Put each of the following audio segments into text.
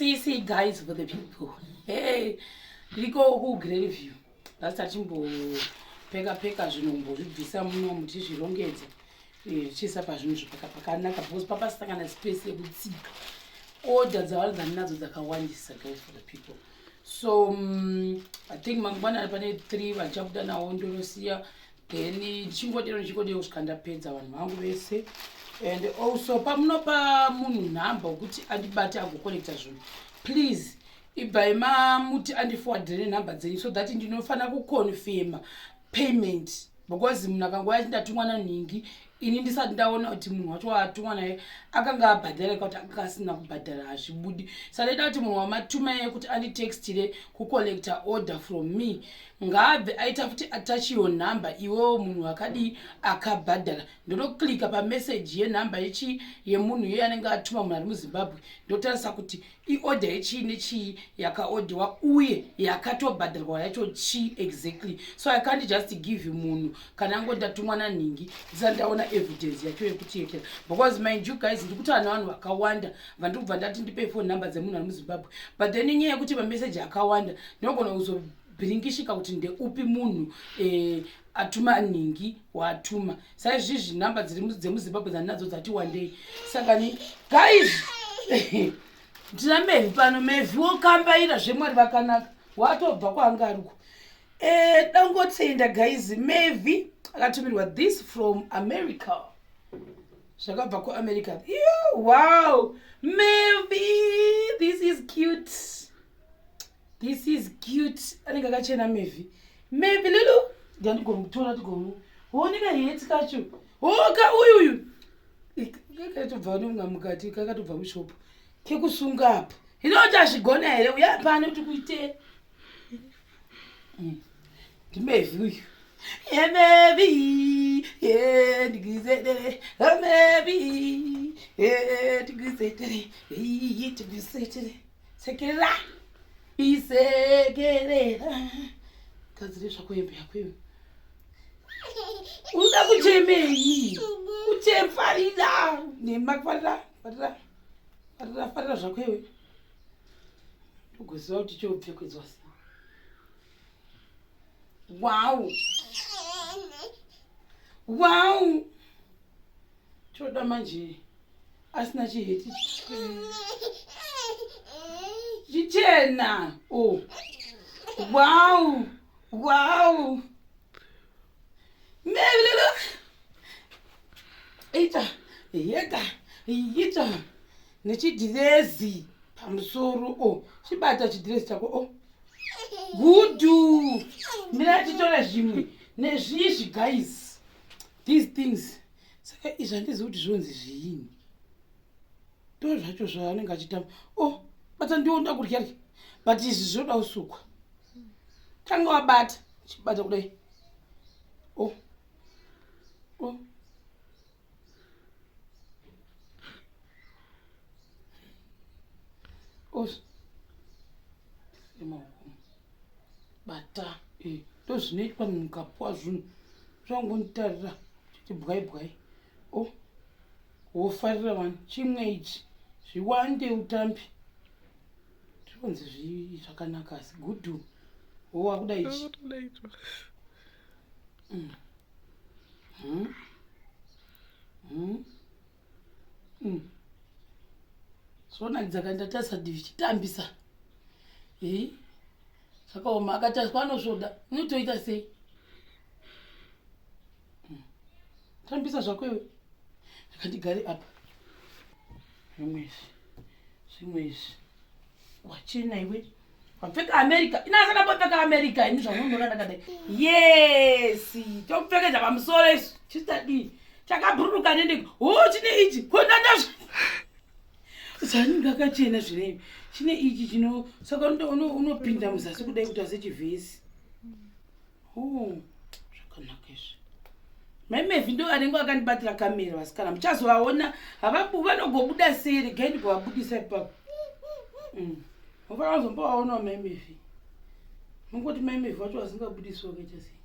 See, see, guys, for the people. Hey, ndiko kuGrandview. Last achimbopeka peka zvinhu kumbozvibvisa muno muchizvirongedza. Zvichiisa pazvinhu zvipaka pakanaka because papasina kana space yekutsika. Order dzavari dzandinadzo dzakawandisa guys for the people. So I think mangwana pane 3 vachabuda nawo ndonosiya, then ndichingodero ndichingodero kusvika ndapedza vanhu vangu vese. And also pamunopa munhu nhamba wekuti andibate agocollecta zvinhu, please ibvai mamuti andiforwardire nenhamba dzenyu so that ndinofanira kuconfirma payment, because munhu akangouya achindatumwa nanhingi, ini ndisati ndaona kuti munhu wacho waatumwa naye akanga abhadhara kuti akanga asina kubhadhara, hazvibudi. Saka ndaida kuti munhu wamatuma iye kuti anditextire kucollecta order from me ngaabve aita futi attach your number, iwewo munhu akadii akabhadhara. Ndonoclicka pameseji yenhamba yechi yemunhu iye anenge atuma, munhu ari muZimbabwe, ndotarisa kuti iorder yechii nechii yakaodhiwa uye yakatobhadharwa yacho chii exactly. So I can't just give you munhu kana angondatumwa nanhingi ndisati ndaona evidence yacho yekuti yekera, because mind you guys, ndiri kutaura nevanhu vakawanda vandikubva ndati ndipe phone number dzemunhu ari muZimbabwe, but then inyaya yekuti mameseji akawanda, ndinogona kuzobhiringishika kuti ndeupi munhu atuma nhingi waatuma. Saizvizvi nhamba dziri dzemuZimbabwe dzandinadzo dzati wandei. Saka ni guys, ndina Mevhi pano. Mevhi wokambaira zvemwari vakanaka, watobva kwaanga ariko. Dangotenda guys, Mevhi akatumirwa this from America, zvakabva kuAmerica. Yo, wow, Mevhi, this is cute, this is cute. Anenge akachena Mevhi. Mevhi lulu, ndandigomutora tigomu oneka heti kacho oka uyuyu kakatobva nonga mukati, kakatobva mushopu kekusunga apa. Hinoti azvigona here? Uya pano tikuite. Ndimevhi uyu. Yemevi ye ndikuisetere, amevi ye ndikuisetere, tikuisetere, sekerera, isekerera, gadzire zvako hembe yako iwe. Unoda kuchemei? Kuchefarira nema, farira, farira, farira, farira zvako iwe. Ndogoziva kuti chopfekedzwa sei. Wow, choda manje asina chiheti chichena. Oh wow, Mevlilo, ita yega, ita nechidhirezi pamusoro. O, chibata chidhirezi chako. O, gudu, mira titore zvimwe nezvizvi guys, these things. Saka izvi handizivi kuti zvonzi zviini, ndo zvacho zvaanenge achitamba. O, bata, ndioda kurya rya, but izvi zvinoda kusukwa. Tanga wabata, chibata kudai. O, o, emaoko, bata. Ndo zvinoitwa munhu kapuwa zvinhu zvangonditarira chiti bwai bwai. O, wofarira wani chimwe ichi, zviwande utambi. Zvikonzi zvakanaka asi gudhu wowakuda ichi. Zvonakidza kandi ndatarisa ndichitambisa. Ei, zvakaoma, akataswa anosvoda, unotoita sei? Tambisa zvako iwe, akandigare apa. Zvimwe izvi, zvimwe izvi, wachena iwe, wapfeka America. Ina asakambopfeka America ini zvamunoona ndakadai. Yes, tokupfekedza pamusoro isu chitadii chakabhururuka nendeko. O, chine ichi konandazvo zvanenge akachena zvinei, chine ichi chino, saka unopinda muzasi kudai kuti asechivhesi. Oh, zvakanaka izvi. Mai Mevhi ndo anenge akandibatira kamera. Vasikana muchazovaona, havabu vanogobuda sei? Regai ndigovabudisa ipapo. Mufanira kuzombovaonawo mai Mevhi. Mungoti mai Mevhi wacho vasingabudisi wakaita sei?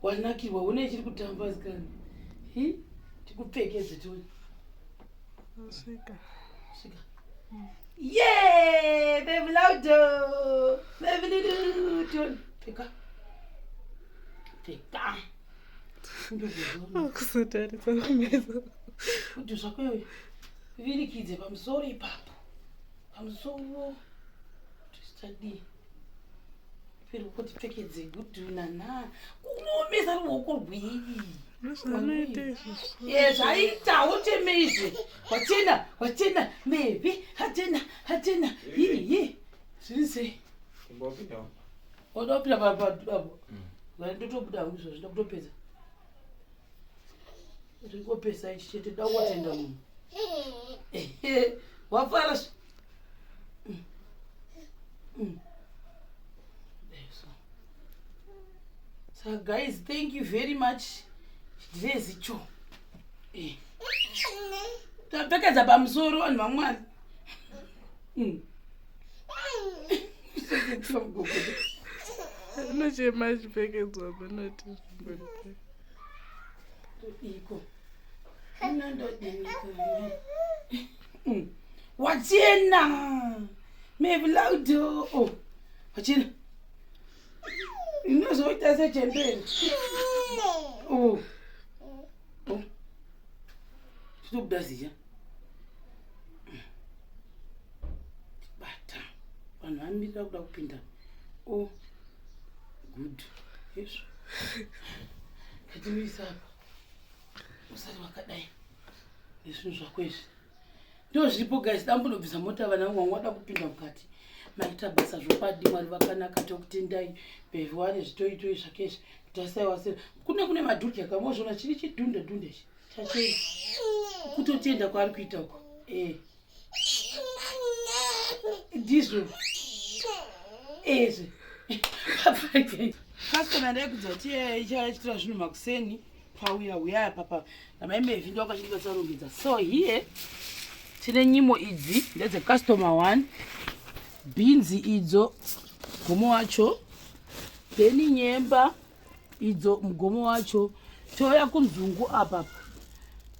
Wanakirwa, une ichiri kutamba vasikana. Hi, tikupfekedze tione. Svika. Svika. Ye baby Laudo, baby Lulu, pfeka pfeka. Kuzotarisa kumeso. Kuti zvako iwe virikidze pamusoro ipapo, pamusoro tistadii piri kuti pfekedze gudhunana kuomesa ruoko rwei. Zvanoita izvozvo. Ye zvaita wochemeizve wachena wachena mevi hachena hachena yiyi zviri sei wada kupinda papo ndotobuda hangu izvozvo nda kutopedza ndikopesa ichi chete da kutenda munhu wafara So guys, thank you very much. Chidrezi cho. Eh. Tapfekedza pamusoro vanhu vaMwari. Anochema achipfekedzwa panoti zvimbori. Iko. Inondodiniko. Wachena. Maybe Laudo. Oh. Wachena. Inozoita sechembere. Oh. Oh. Chitobuda ziya. Bata. Vanhu vamirira kuda kupinda. Oh. Good. Izvo. Katimisa apa. Usati wakadai. Nezvinhu zvako izvi. Ndozviripo guys, dambonobvisa mota vana vangu vanga vada kupinda mukati. Maita basa zvokwadi, Mwari vakanaka, tokutendai. Bhevhi wane zvitoitoi zvake izvi. Tasai wasera. Kune madhudhi akamozviona chiri chidhunda dhunda ichi. Chachei. Kutotenda kwaari kuita uko. Eh. Ndizvo. Ezve. Customer ndaikudza kuti ichachitora zvinhu makuseni pauya uya papa namai Mevhi ndo akachindibatsarongedza. So here tine nyimo idzi ndedze customer 1, bhinzi idzo mugomo wacho, then nyemba idzo mugomo wacho. Touya kunzungu apa,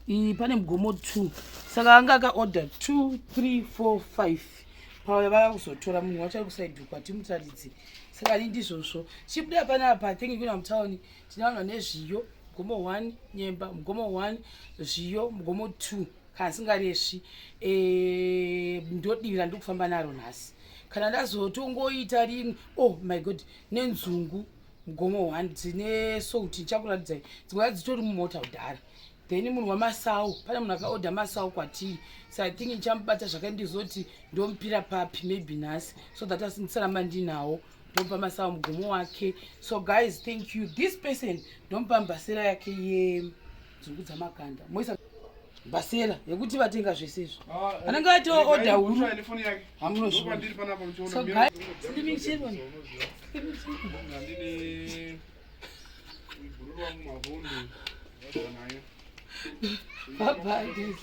iyi pane mugomo 2, saka anga akaorder 2 3 4 5. Pauya vaya kuzotora munhu wacho ari kusaidhukwa timutaridze. Saka ni ndizvozvo chibuda panapa. Thingi kuna mutauni tine vanhu vane zviyo mugomo 1, nyemba mugomo 1, zviyo mugomo 2 kana singaresvi. Ndodivi randiri kufamba naro nhasi kana ndazotongoita rimwe. Oh my God, nenzungu mugomo 1 dzine salt, ndichakuratidzai dzimwe dzitori mumota kudhara. Then munhu wamasau, pane munhu akaodha masau kwatiri, so I think ndichamubata zvake ndizoti ndomupira papi, maybe nhasi, so that ndisaramba ndinawo. Ndomupa masau mugomo wake. So guys, thank you. This person ndomupa mbasera yake yenzungu dzamakanda, moisa mbasera yekuti vatenga zvese izvo anenge aitawo order huru hamunozviona. So guys, slimming children. Bye bye guys.